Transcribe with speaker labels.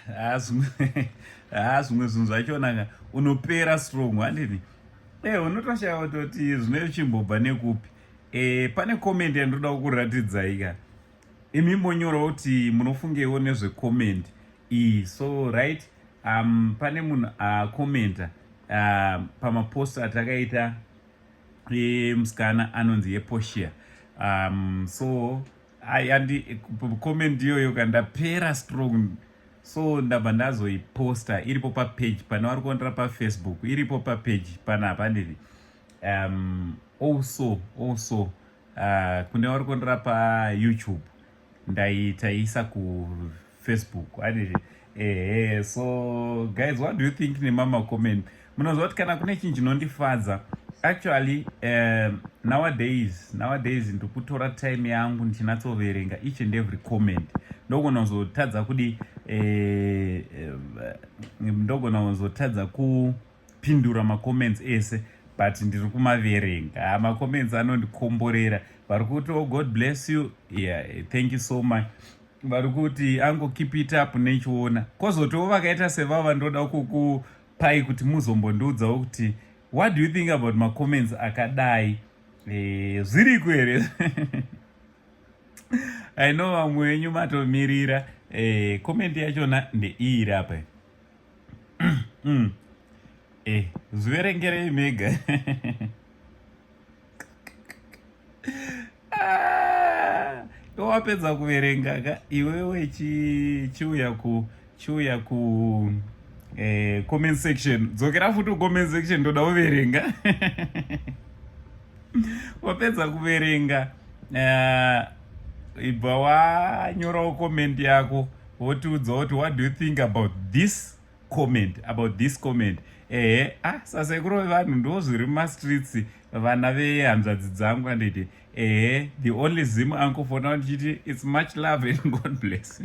Speaker 1: Ah, ah, zvimwe zvinhu zvachona unopera strong handini e unotoshaya kutoti zvine chimbobva nekupi. E, pane comment yandoda kukuratidzai ka, imi monyorawo kuti munofungewo nezvecomment iyi. So right, pane munhu akomenta pamapost atakaita emusikana anonzi yePoshia. So andi comment iyoyo kandapera strong, so ndabva ndazoiposta, iripo papage pane vari kuondera paFacebook, iripo papage panapa handiti? Also kune vari kuondera paYouTube, ndaitaisa kuFacebook handiti? Ehe, so guys, what do you think nemama comment? Munoziva kuti kana kune chinhu chinondifadza actually, nowadays ndikutora time yangu ndichinatsoverenga each and every comment. Ndogona kuzotadza kudi, ndogona kuzotadza kupindura macomments ese, but ndiri kumaverenga. Macomments anondikomborera. Vari kuti, "Oh, God bless you." Yeah, thank you so much. Vari kuti, "Ango, keep it up." Nechiona kwozotiwo vakaita sevava, ndoda kukupai kuti muzombondiudzawo kuti what do you think about macomments akadai? Zviriko here? I know vamwe venyu matomirira. Comment yachona ndeiyi rapa. Zviverengerei mega. Ah, wapedza kuverenga ka, iwewe chiuya ku comment section. Dzokera futi kucomment section, ndoda kuverenga. Wapedza kuverenga, ibva wanyorawo comment yako, wotiudza kuti what do you think about this comment, about this comment. Ehe, ah, sasekuru vevanhu, ndo zviri mumastreets, vana vehanzvadzi dzangu anditi? Ehe, the only Zim uncle for now, ndichiti it's much love and God bless.